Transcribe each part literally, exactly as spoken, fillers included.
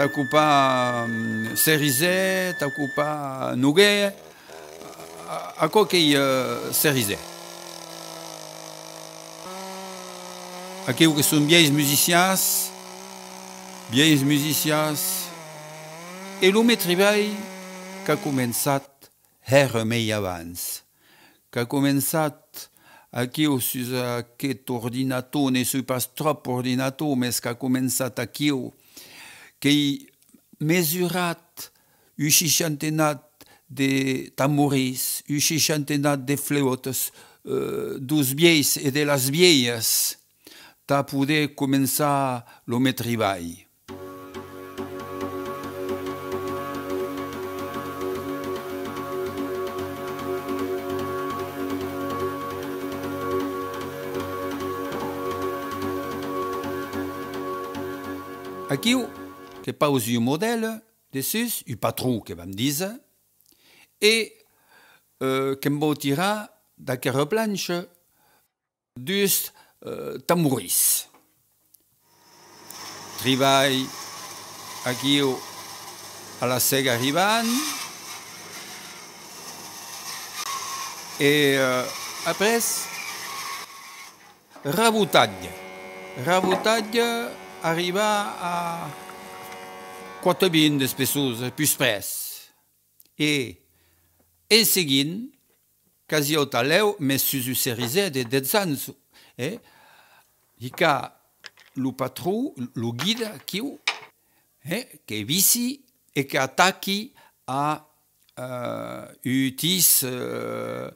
Tà copar, mm, cerisèr, tà copar noguèr, a-, a-, aquò qu'ei, eh, cerisèr. Aquiu que son vielhs musicians, vielhs musicians, e lo men tribalh qu'a començat hèra mei abans. Qu'a començat aquiu sus aqueth ordinator, ne soi pas tròp ordinator, mès qu'a començat aquiu, qu'èi mesurat un seishantenat de tamborins, un seishantenat de fleütas, eh, deus vielhs e de las vielhas, tà poder començar lo men tribalh. Aquiu que pausi un modèl dessús, un patron que vam díser, e, eh, que'm vau tirar d'aquera plancha dus, eh, tamborins. Tribalh aquiu a la sèga arribant. E, eh, après, rabotatge. Rabotatge, arribar a quate-vint d'espessor, pus près. E en seguint, quasi autalèu, mès sus un cerisèr de dètz ans, eh, hicar lo patron, lo guida, aquiu, eh, que visi e qu'ataqui a, eh, un tis, eh,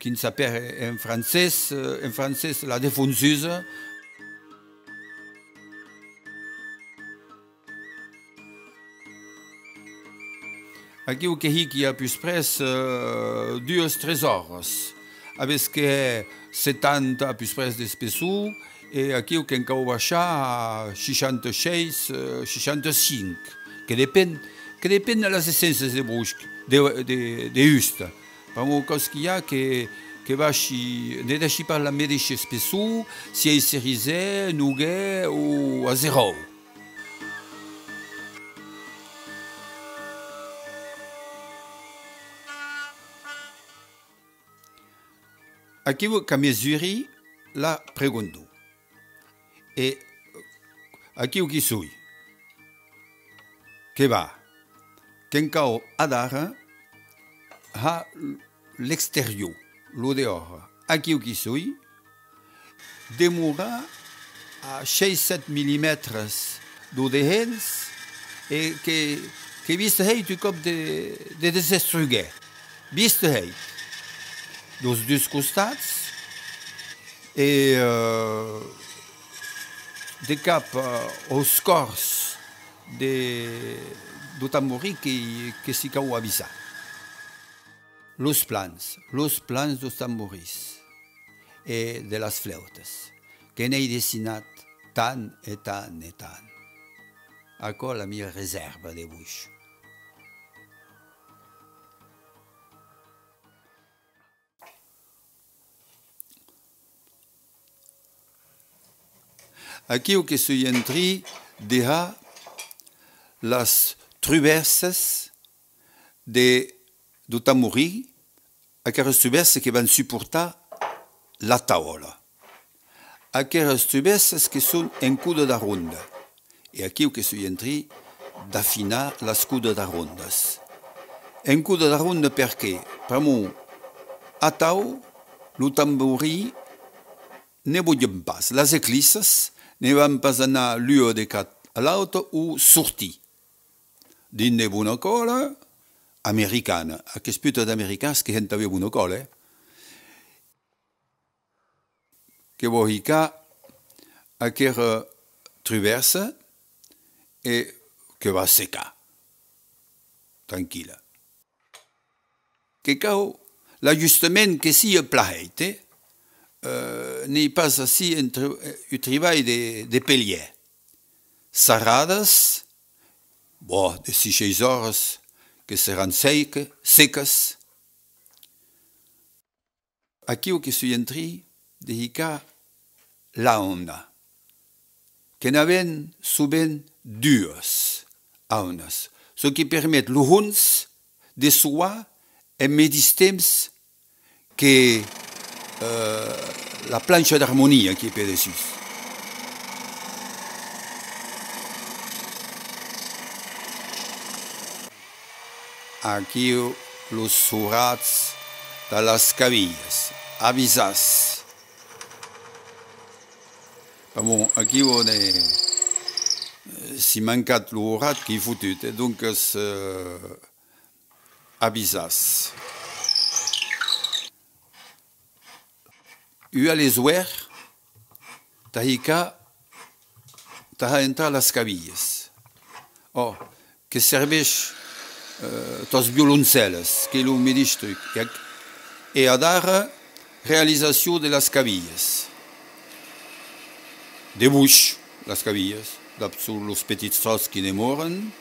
quin s'apèra en francés, eh, en francés, la défonceuse. Aquiu que hiqui a pus près, eh, duas, tres oras. Avètz que hè setanta a pus près d'espessor, e aquiu que'n cau baishar a seishanta-sheis, eh, seishanta-cinc, que depen, que depen de las essenças de boish, de, de, de husta. Pr'amor quauqu'un qu'i a que, que baishi, ne dèishi pas la medeisha espessor, si ei cerisèr, noguèr o azeròu. Aquiu qu'a mesuri la pregondor. E aquiu qu'i soi. Que va. Que'n cau adara har l'exterior, lo dehòra. Aquiu qu'i soi. Demora a sheis, sèt millimètres deu dehens e que, que viste hèit un còp de, de desestruguèr. Viste hèit deus dus costats e, eh, de cap, eh, aus còrs de, deu tamborin que, que s'i cau avisar. Los plans, los plans deus tamborins e de las fleütas, que n'èi dessinat tant e tant e tant. Aquò la mia resèrva de boish. Aquiu que soi en trin de har las truvèrsas de, deu tamborin, aqueras truvèrsas que van suportar la taula. Aqueras truvèrsas que son en coda d'aronda. E aquiu que soi en trin d'afinar las codas d'arondas. En coda d'aronda perqué? Pr'amor atau lo tamborin ne botjan pas. Las eclissas ne van pas anar l'ua de cap a l'auta o sortir. Dins de bona còla americana. Aqueths putas d'americans que hèn tanben bona còla, eh? Que vau hicar aquera truvèrsa e que va secar. Tranquilla. Que cau l'ajustament que sia plan hèit, eh? Eh, n'ei pas ací un tri-, eh, un tribalh de, de pelièr. Sarradas, bò, de sis sheis oras que seràn sec-, secas. Aquiu que soi en trin de hicar l'auna, que n'avèm sovent duas aunas, çò que permet lo hons de soar en medish temps que, eh, la plancha d'armonia qui ei per dessús. Aquiu los horats tà las cavilhas. Avisatz! Pr'amor, aquiu on, eh, si mancat lo horat, qu'ei fotut, eh, doncas, eh, avisatz. Ua lesoèr tà hicar, tà har entrar las cavilhas. Ò, que serveish, eh, tàs violoncèls, qu'ei lo medish truc. E ac-, e adara, realizacion de las cavilhas. De boish, las cavilhas, dab sos los petits tròç qui demòran.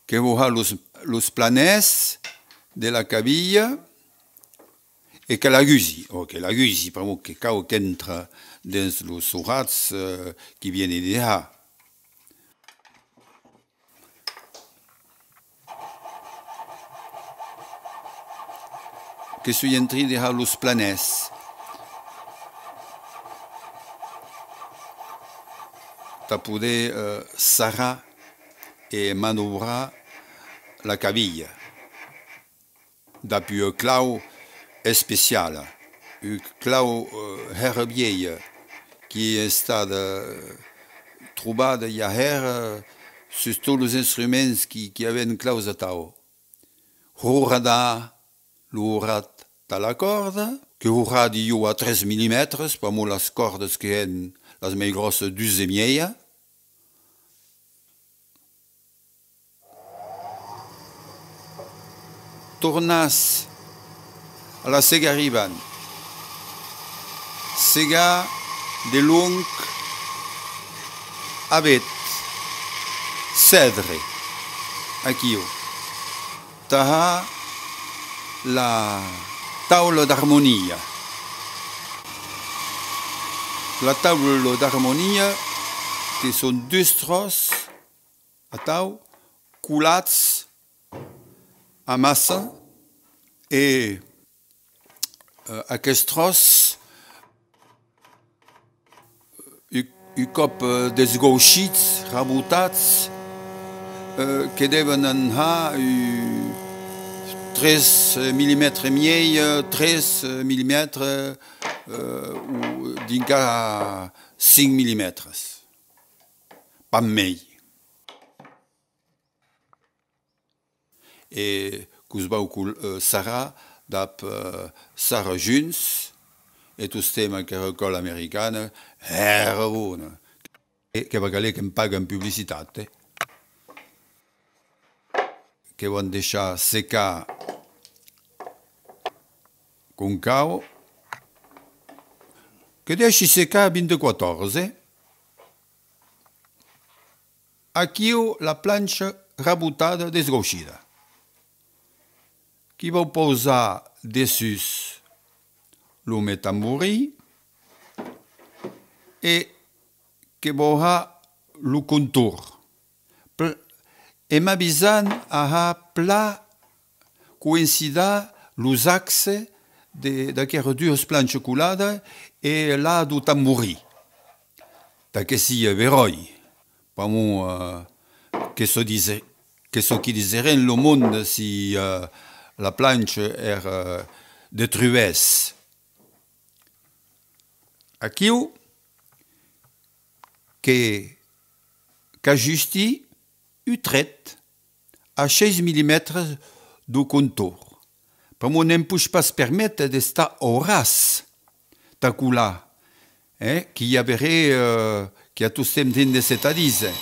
Que vau har los, los planèrs de la cavilha e que l'agusi, ò, que l'agusi, pr'amor que cau qu'entra dens los horats, eh, qui vieni de har. Que soi en trin de har los planèrs tà poder, eh, sarrar e manobrar la cavilha dab ua clau especiala, ua clau, eh, hèra vielha, qui ei estada trobada i a hèra sus tots los instruments qui, qui avèn claus atau. Horradar lo horat tà la còrda, que horradi jo a tres millimètres, pr'amor las còrdas que hèn las mei gròssas dus e mieja. Tornatz a la sega arribant. Sega de long, avet, cèdre, aquiu. Tà har la taula d'armonia. La taula d'armonia, que son dus tròç, atau, colats amassa e, eh, aqueths tròç, un, un còp, eh, desgauchits, rabotats, eh, que deven anar un tres millimètres e miei, eh, tres millimètres, eh, o dinc a cinc millimètres. Pas mei. E que'us vau col-, eh, sarrar dab, eh, sarra-junts, e tostemp aquera còla americana, hèra bona. E que va caler que'm paguen publicitat, eh. Que van deishar secar com cau. Que dèishi secar vint-e-quate òras, eh. Aquiu la plancha rabotada desgauchida. Qui vau pausar dessús lo me tamborin e que vau har lo contorn. Pl-, e m'avisant a har plan coincidar los axes de, d'aqueras duas planchas coladas e la deu tamborin. Tà que sia beròi, pr'amor, eh, que çò dise-, que çò qui diserén lo monde si, eh, la plancha èra de truvèrs. Aquiu que, qu'ajusti un tret a sheis millimètres deu contorn. Pr'amor ne'm poish pas perméter d'estar au ras tà colar, eh, qu'i averé, eh, qu'i a tostemp drin de setadís, eh.